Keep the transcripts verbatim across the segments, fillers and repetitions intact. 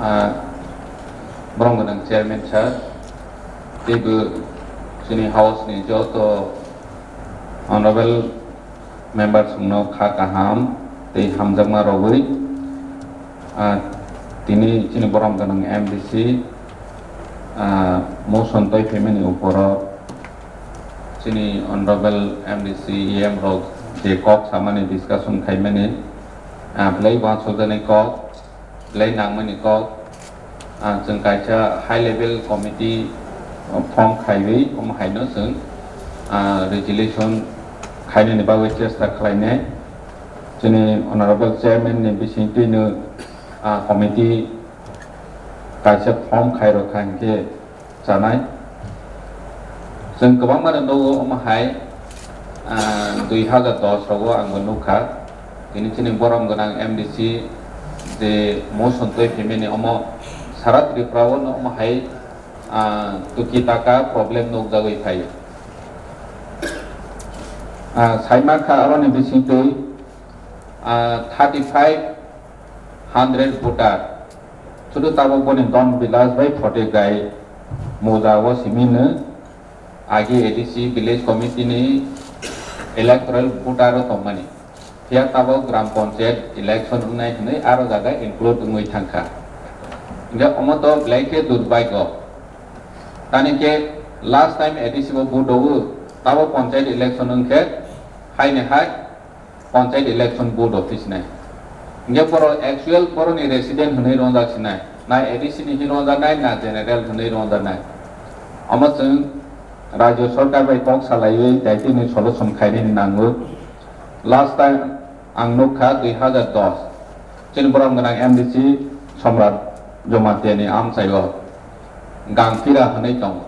Ah, borok gwnang chairman sir, teibo chini house ni joto honorable member chwngno kha kaham tei hamjakma rogwi, ah, tini chini borom gwnang M D C, ah, motion toi phaimani uporo chini honorable M D C, E M rok je kok samani discussion khaimani, ah, belai uansukjaknai kok, belai nangmani kok, ah, chwng kaisa high level committee, ah, form khaiwi, omo haino chwng, ah, resolution khainani bagwi chesta khlainai. Chini honorable chairman ni bisingtwino, ah, committee kaisa form khairokha hinkhe chanai. Chwng kwbangma no nugo omo hai, ah, dui hazar dos rogo ang bo nukha. Tini chini borom gwnang M D C je motion toi phaimani omo sara Tripura o no omo hai, ah, tuki taka problem nukjagwi phaio. Ah, saima kha aroni bisingtwi, ah, thirty five hundred voter. Sudu tabuk boni Don Bilas bai Phote Gai Moja o simi no agi A D C village committee ni electoral voter o tongmani. Phiya tabuk Gram Panchayat election wngnai hwnwi aro jaga include wngwi thangkha. Hinkhe omo to belai khe durbhagyo. Tani khe last time A D C o vote o tabuk Panchayat election wngkhe haini hai Panchayat election vote office nai. Hinkhe borok actual borokni resident hwnwi ronjak sinai, na A D C ni hwnwi ronjaknai, na general hwnwi ronjaknai. Omo chwng rajyo sorkar bai kok salaiwi daitini solution khainani nango. Last time ang nukha dui hazar dos, chini borom gwnang M D C Somrat Jamatia ni amchaio Gangphira hwnwi tongo.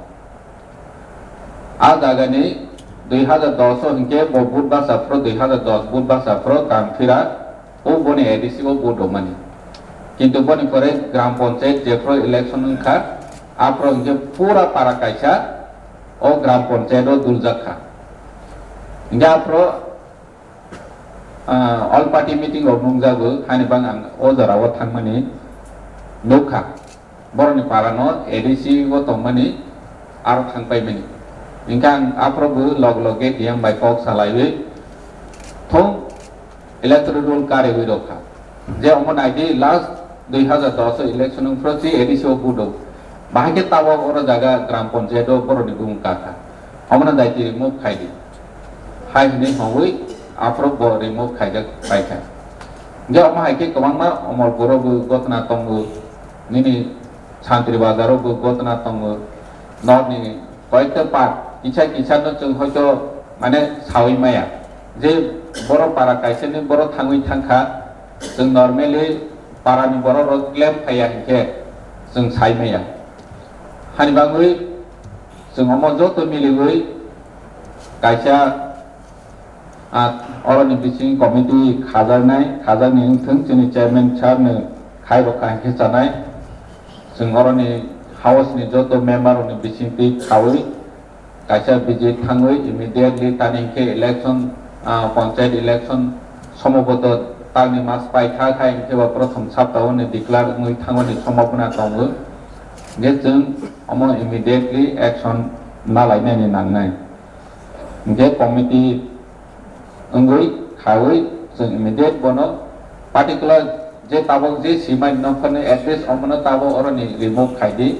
A jagani dui hazar dos o hinkhe bo vote basa phuru, dui hazar dos vote basa phuru Gangphira o boni A D C o vote rwmani. Kintu boni pore Gram Panchayat jephuru election wngkha, aphuru hinkhe pura para kaisa o Gram Panchayat o duljak kha. Hinkhe aphuru, ah, all party meeting rok nungjago, hani bang ang o jora o thangmani nukha. Borokni para no A D C o tongmani aro thangpaimani. Hinkhe ang aphuru bo log log ge D M bai kok salaiwi thung electoral roll kariwi rokha. Je omo naidi last dui hazar dos o election wngphuru si A D C o vote o. Bahai khe tabok oro jaga Gram Panchayat o borokni bumung kakha. Omono daiti remove khaidi. Hai hwnwi hwnwi aphuru bo remove khaijak paikha. Hinkhe omo hai khe kwbangma Omorpur o bo gotna tongo, nini Santri Bazar o bo gotna tongo, norni koyekta part kisa kisa no chwng hoito mane sawi maya. Je borok para kaisa ni borok thangwi thangkha, chwng normally para ni borok rok claim khaiya hinkhe chwng sai maya. Hani bagwi chwng omo joto miliwi kaisa, ah, oroni bising committee khajaknai, khajakni wngthung chini chairman sir no khai rok kaham khe chanai. Chwng oroni house ni joto member rokni bisingtwi khaui kaisa visit thangwi immediately tani hinkhe election, ah, panchayat election somboboto talni mas paikha khai hinkhe bo prothom sapta o ni declare wngwi thangmani sombhabona tongo. Hinkhe chwng omo immediately action nalainani nangnai. Hinkhe committee wngwi khaui chwng immediate bono particular je tabok je simai nokharni address omono tabok oroni remove khaidi,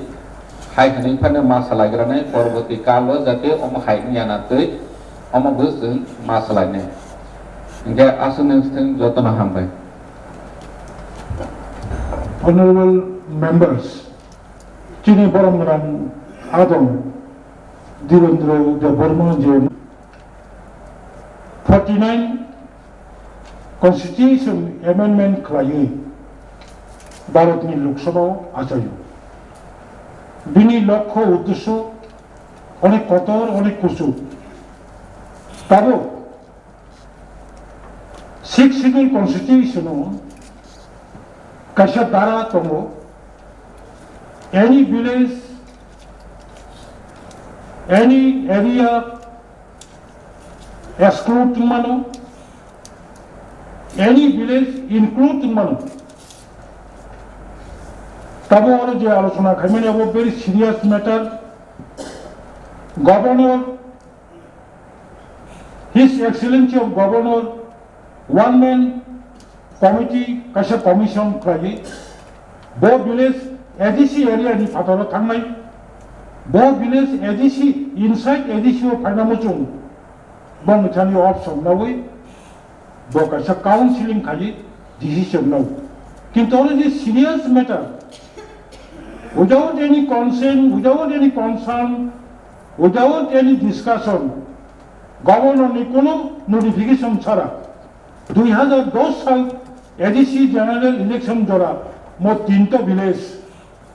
hai hwnwi phano ma salaigranai porborti kalo jate omo hai wngya na twi omo bo chwng ma salainai. Hinkhe aswk nung thung jotono hambai. Honorable members, chini borom gwnang adong Dhirendra Debbarma je forty nine Constitution Amendment khlaiwi Bharatni Lok Sabha o achaio. Bini lokho uddesho onek kotor, onek kuchuk. Tabuk Sixth Schedule Constitution o kaisa dara tongo, any village, any area exclude wngmano, any village include wngmano. Tabuk oro je alochona khaimani abo very serious matter. Governor, His Excellency of Governor, one man committee, kaisa commission khlaiwi bo village A D C area ni phataro thangnai, bo village A D C, inside A D C o phaina muchung, bongni thani option nawi, bo kaisa counseling khai decision no. Kintu oro je serious matter, without any consent, without any concern, without any discussion, governor ni kono notification chara, dui hazar dos sal A D C general election jora mo tinta village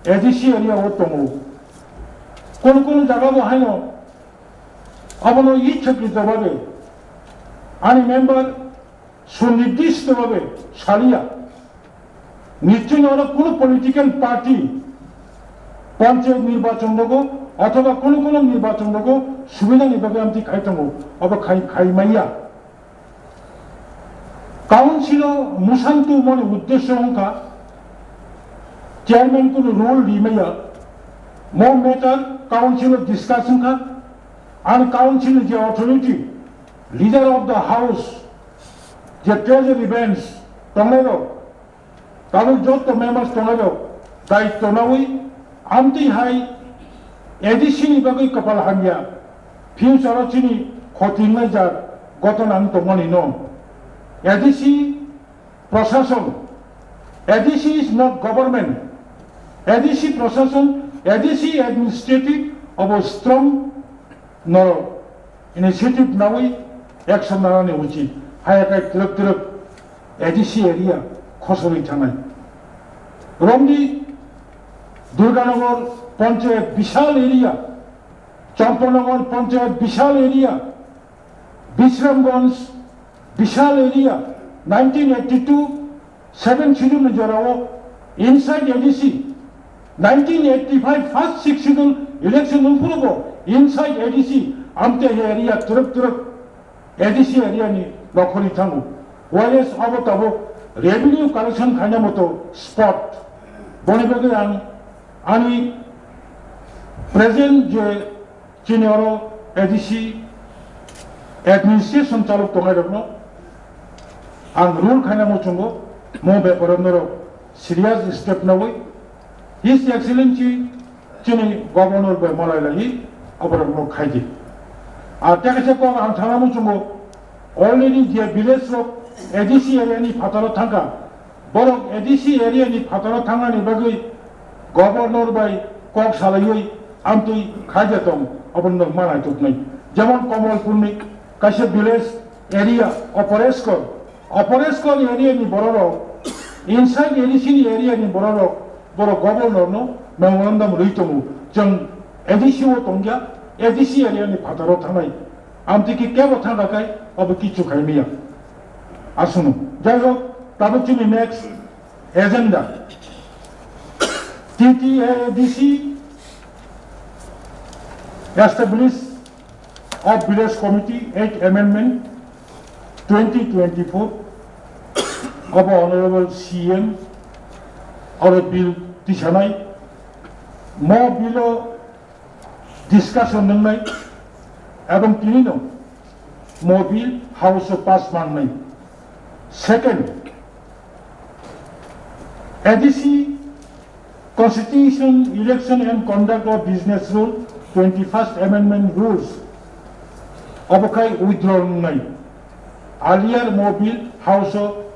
A D C area o tongo. Kono kono jaga bo haino abono ichhakri jababe ani member sunirdishto bhabe saliya. Nischoi oro kono political party panchayat nirbachon rogo othoba kono kono nirbachon rogo subidani bagwi amtwi khai tongo, obo khai, khai maya. Council o musantu mani uddesho wngkha chairman kono role rimaya, mo matter council o discuss wngkha, and council ni je authority, leader of the house, je treasury bench tongnai rok, tabuk jotto members tongnai rok daitto nawi amtwi hai A D C ni bagwi kwpal hamya, future o chini khoti wngnai jat goton ang tongmani no. A D C Prashason, A D C is not government. A D C Prashason, A D C administrative obo strong norok initiative nawi action nanani uchit. Haya kai twrwk twrwk A D C area khosorwi thangnai. Romdi Durganagar Panchayat bishal area, Champanagar Panchayat bishal area, Bishramganj bishal area, nineteen eighty-two seven schedule ni jorao inside A D C, nineteen eighty-five first six schedule election wngphuru bo inside A D C amte he area twrwk twrwk A D C area ni nokhorwi thango. Whereas abo tabuk revenue collection khaina moto spot. Boni bagwi ang ani present je chini oro A D C administration chalok tongnai rokno ang rule khaina muchungo mo beparo norok serious step nawi His Excellency chini governor bai malai lai aborok no khaidi. Ar tei kaisa kok ang thangna muchungo already je village rok A D C area ni phataro thangkha, borok A D C area ni phataro thangnani bagwi governor bai kok salaiwi amtwi khaija tong, abono nok manai tuknai. Jemon Komolpur ni kaisa village area Opereskor, Opereskor area ni bororok, inside A D C ni area ni bororok, borok governor no memorandum rwi tongo. Chwng A D C o tongya, A D C area ni phataro thangnai. Amtwi ki kebo thangkha kai, obo kichu khai maya. Aswkno. Jai hok, tabuk chini next agenda. T T A D C establish of Village Committee eight amendment twenty twenty-four of Honorable C M oro bill tisanai. Mo bill o discussion nungnai ebong tini no mo bill House o pass mangnai. Second, A D C Constitution, Election and Conduct of Business Rule, twenty-first Amendment Rules obo khai withdraw wngnai. Earlier mo bill House o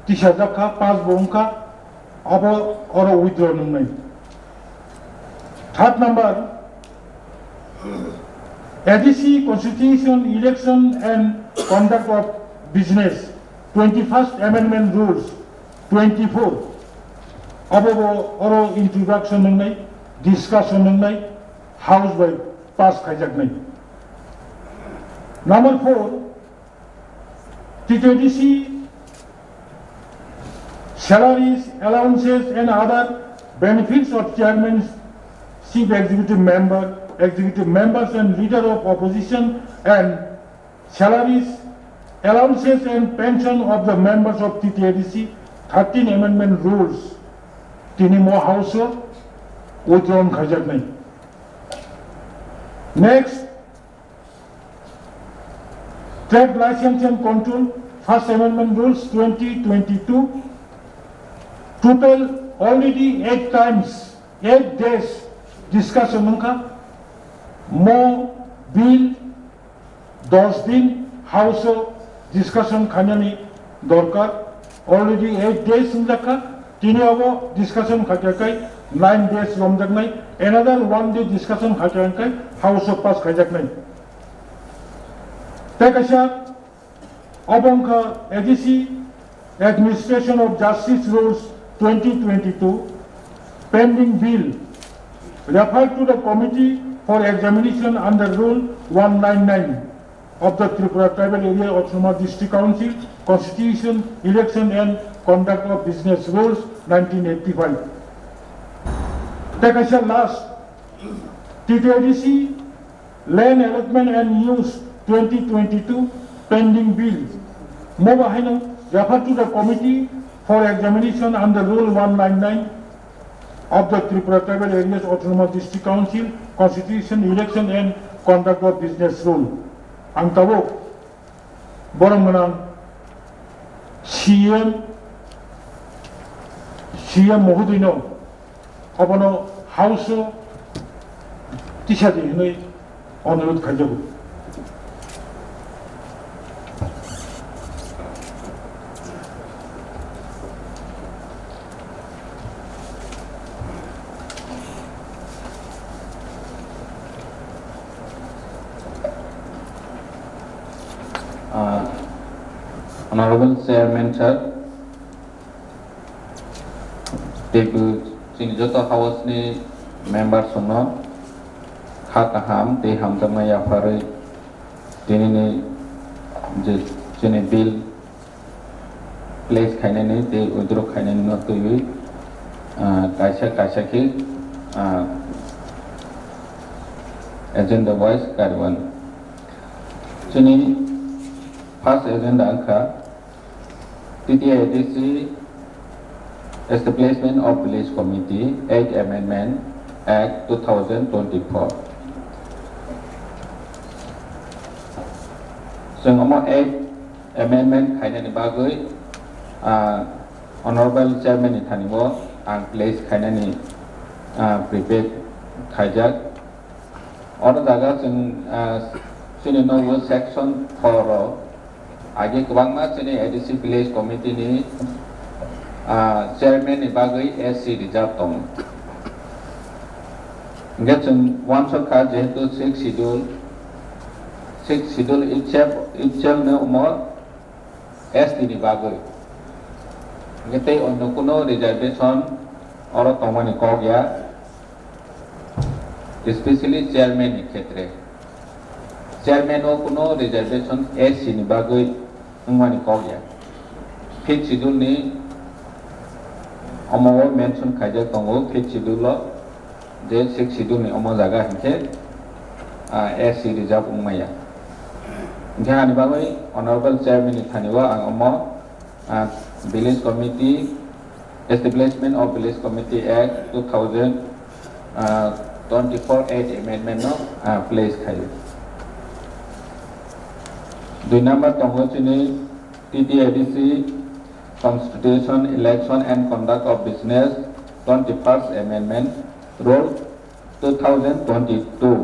tisajak kha, pass bo wngkha, obo oro withdraw wngnai. Third number, A D C Constitution, Election and Conduct of Business, twenty-first Amendment Rules, twenty-four. Abo bo oro introduction wngnai, discussion wngnai, House bai pass khaijaknai. Number four, T T A D C salaries, allowances and other benefits of chairman, chief executive member, executive members and leader of opposition and salaries, allowances and pension of the members of T T A D C, thirteen amendment rules. Tini mo House o withdrawn khaijaknai. Next, Trade License and Control, First Amendment Rules twenty twenty-two, total already eight times, eight days discussion wngkha. Mo bill dos din House o discussion khainani dorkar. Already eight days wngjakha, tini abo discussion khaikha khai nine days lomjaknai, another one day discussion khaikha khai House o pass khaijaknai. Tei kaisa obo wngkha A D C Administration of Justice Rules twenty twenty-two, pending bill, referred to the committee for examination under Rule one nine nine of the Tripura Tribal Area Autonomous District Council Constitution, Election and Conduct of Business Rules nineteen eighty-five. Tei kaisa last, T T A D C Land Allotment and Use twenty twenty-two pending bill. Mo bahaino refer to the committee for examination under Rule one nine nine of the Tripura Tribal Areas Autonomous District Council Constitution, Election and Conduct of Business Rule. Ang tabuk borok gwnang C M, C M mohodoino obono House o tisa di hwnwi onurodh khaijago. Ah, Honorable Chairman sir, teibo chini joto House ni members rokno kha kaham tei hamjakma yapharwi tinini je chini bill place khainani tei withdraw khainani no twiwi, ah, kaisa kaisa khe, ah, agenda wise kariwan. Chini first agenda wngkha T T A D C Establishment of Village Committee eight Amendment Act two thousand twenty-four. Chwng omo eight amendment khainani bagwi, ah, Honorable Chairman ni thani o ang place khainani, ah, prepare khaijak. Oro jaga chwng, ah, chini nogo section four o age kwbangma chini A D C Village Committee ni, ah, Chairman ni bagwi S C reserve tongo. Hingke chwng uansuk kha, jehetu sixth schedule, sixth schedule itself, itself no omo S T ni bagwi. Hingke tei onno kuno reservation oro tongmani kok ya, especially chairman ni khetre. Chairman o kuno reservation S C ni bagwi wngmani kok ya. Fifth schedule ni omo o mention khaijak tongo, fifth schedule o je sixth schedule ni omo jaga hinkhe, ah, S C reserve wngmaya. Hinkhe ani bagwi Honorable Chairman ni thani o ang omo, ah, Village Committee, Establishment of Village Committee Act two thousand twenty-four eight amendment no, ah, place khaio. Dui number tongo chini T T A D C Constitution, Election and Conduct of Business, twenty-first Amendment, Rule two thousand twenty-two.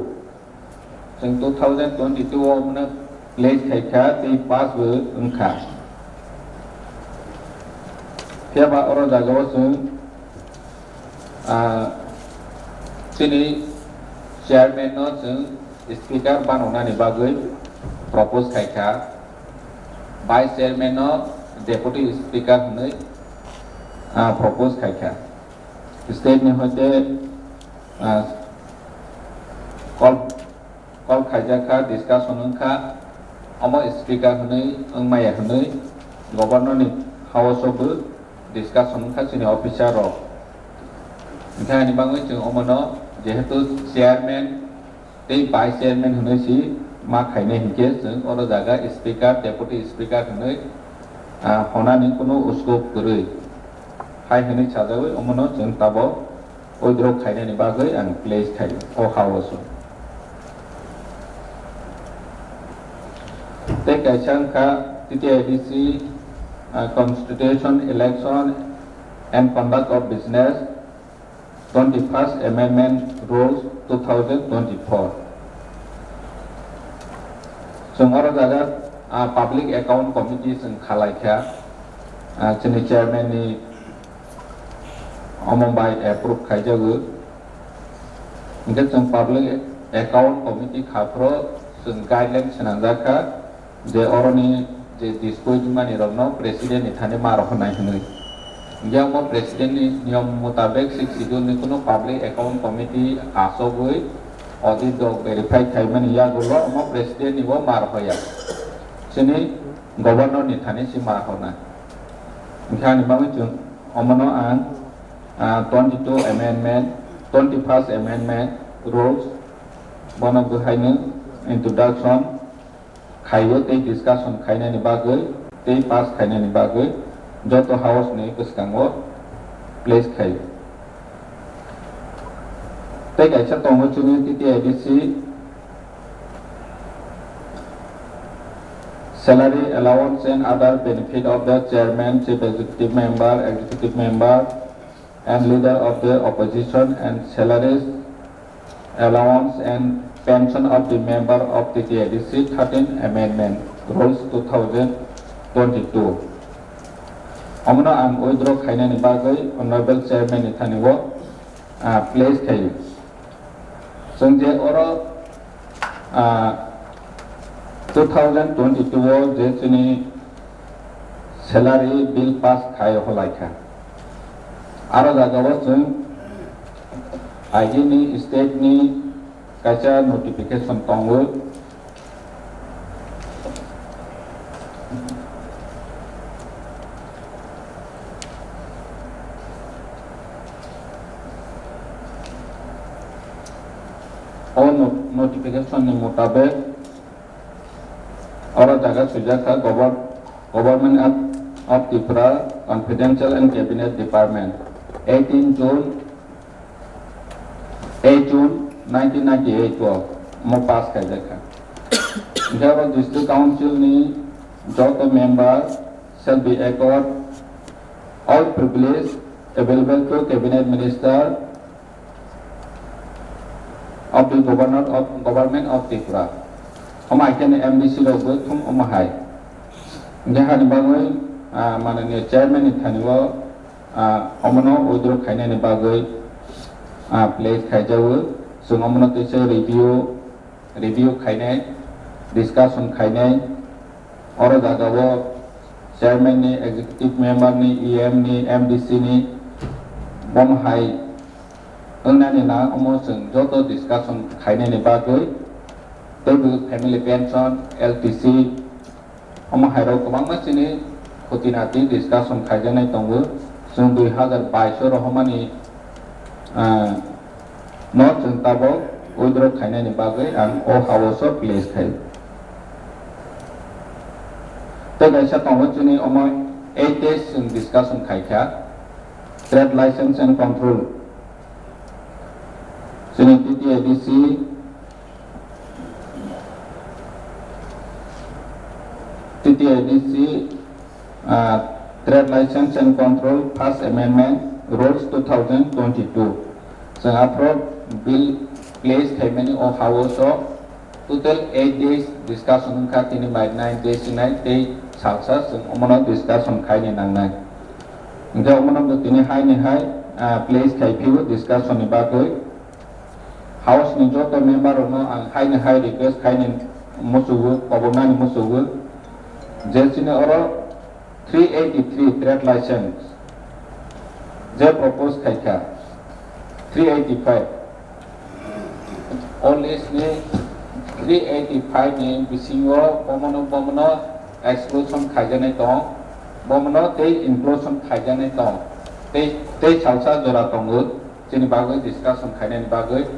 Chwng two thousand twenty-two o mano place khaikha tei pass bo wngkha. Phiya ba oro jaga o chwng, ah, chini chairman no chwng speaker bananani bagwi propose khaikha. Vice chairman no deputy speaker hwnwi, ah, propose khaikha. State ni hoite, ah, call, call khaijak kha, discussion wngkha, omo speaker hwnwi wngmaya hwnwi governor ni house o bo discussion wngkha chini officer rok. Hinkhe ani bagwi chwng omono jehetu chairman tei vice chairman hwnwi si ma khainai hinkhe chwng oro jaga speaker, deputy speaker hwnwi, ah, honani kunu scope kwrwi. Hai hwnwi sajagwi omono chwng tabok withdraw khainani bagwi ang place khai o house o. Tei kaisa wngkha T T I D C, ah, Constitution, Election and Conduct of Business, twenty-first Amendment Rules two thousand twenty-four. Chwng oro jaga, ah, Public Account Committee chwng khalai kha, ah, chini chairman ni omo bai approve khaijago. Hingke chwng Public Account Committee khaphro chwng guideline swnamjak kha je oroni je dispute wngmani rokno president ni thani ma rohornai hwnwi. Hingke omo president ni niyom mutabek Sixth Schedule ni kunu Public Account Committee achogwi audit rok verify khaimani yagulo omo president ni bo ma rohoya. Chini governor ni thani si ma rohornai. Hingke ani bagwi chwng omono ang, ah, twenty-two amendment, twenty-first amendment rules, bono bwhaino introduction khaio tei discussion khainani bagwi tei pass khainani bagwi joto house ni bwskango place khaio. Tei kaisa tongo chini T T I D C salary allowance and other benefit of the chairman, chief executive member, executive member, and leader of the opposition and salaries, allowance and pension of the member of T T I D C thirteen amendment rules two thousand twenty-two. Omono ang withdraw khainani bagwi honorable chairman ni thani o, ah, place khaio. Chwng je oro, ah, two thousand twenty-two o je chini salary bill pass khai holai kha. Aro jaga o chwng I G ni state ni kaisa notification tongo. O no-, notification ni mutabek oro jaga swijak kha Govern-, Government of, of Tripura Confidential and Cabinet Department, eighteen June, eight June nineteen ninety-eight o mo pass khaijak kha. Hingke oro District Council ni joto member shall be accorded all privilege available to Cabinet Minister of the Governor of, Government of Tripura. Omo hai khe M D C rok bo thum omo hai. Hingke hani bagwi, ah, mananiya chairman ni thani o, ah, omono withdraw khainani bagwi, ah, place khaijago. Chwng omono teisa review, review khainai, discussion khainai. Oro jaga o chairman ni, executive member ni, E M ni, M D C ni, bomo hai wngnani na omo chwng joto discussion khainani bagwi teibo family pension, L T C, omo hai rok kwbangma chini khuti nati discussion khaijaknai tongo. Chwng dui hazar bais o rohormani, ah, no chwng tabok withdraw khainani bagwi ang o house o place khai. Tei kaisa tongo chini omo eight days chwng discussion khai kha, trade license and control. Chini T T I D C, T T I D C, ah, Trade License and Control First Amendment Rules two thousand twenty-two. Chwng aphro bill place khaimani o house o total eight days discussion wngkha, tini bai nine days nai tei salsa chwng omono discussion khaini nangnai. Hingke omono bo tini hai ni hai, ah, place khai phio discussion ni bagwi. House ni joto member rokno ang hai ni hai request khaini muchugo, kobongnani muchugo, je chini oro three eighty-three trade license je propose khai kha, three eighty-five, o list ni three eighty-five ni bisingo bomono, bomono exclusion khaijaknai tong, bomono tei inclusion khaijaknai tong, tei, tei salsa jora tongo. Chini bagwi discussion khainani bagwi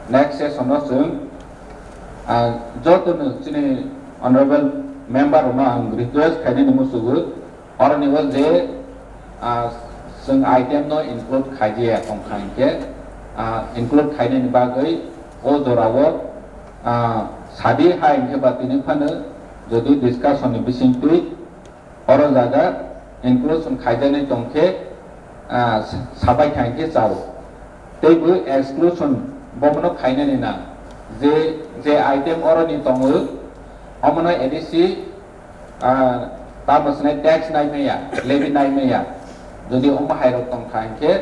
next session o chwng, ah, jotono chini honorable member rokno ang request khainani muchugo, oroni o je, ah, chwng item no include khaijiya tongkha hinkhe ah, include khainani bagwi o jorao, ah, sadi hai hwnkhe ba tini phano jodi discussion ni bisingtwi oro jaga inclusion khaijaknai tongkhe, ah, sabai kha hwnkhe chao. Teibo exclusion bomono khainani na. Je, je item oroni tongo, omono A D C, ah, tamo swnai tax nai maya, levy nai maya. Jodi omo hairok tong kha hwnkhe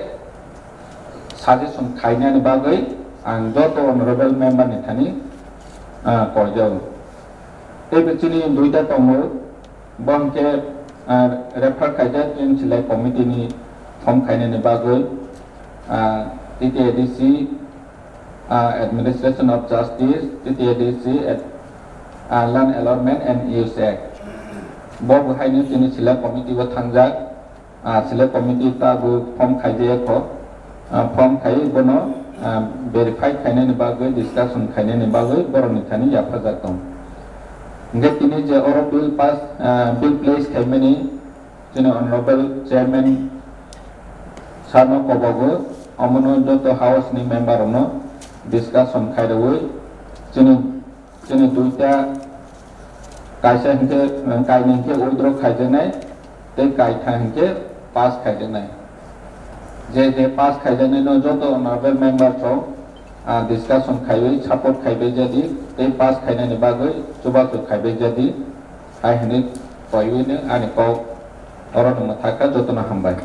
suggestion khainani bagwi ang joto honorable member ni thani, ah, koijago. Teibo chini duita tongo, bo hwnkhe, ah, refer khaijak chini select committee ni form khainani bagwi, ah, T T A D C, ah, Administration of Justice, T T A D C, ad-, ah, Land Allotment and Use Act. Bo bo haino chini select committee o thangjak, ah, select committee tabuk form khaijaya kho, ah, form khai bono, ah, verify khainani bagwi, discussion khainani bagwi borokni thani yaphajak tong. Hwnkhe tini je oro bill pass, ah, bill place khaimani chini honorable chairman sir no kobogo, omono joto house ni member rokno discussion khairogwi chini, chini duita kaisa hinkhe, kainwi hinkhe withdraw khaijaknai tei kaitha hinkhe pass khaijaknai. Je je pass khaijaknai no joto honorable member rok, ah, discussion khaiwi support khaibai jadi tei pass khainani bagwi chubachu khaibai jadi hai hinwi koiwi no ani kok oro no mwthakha, jotono hambai.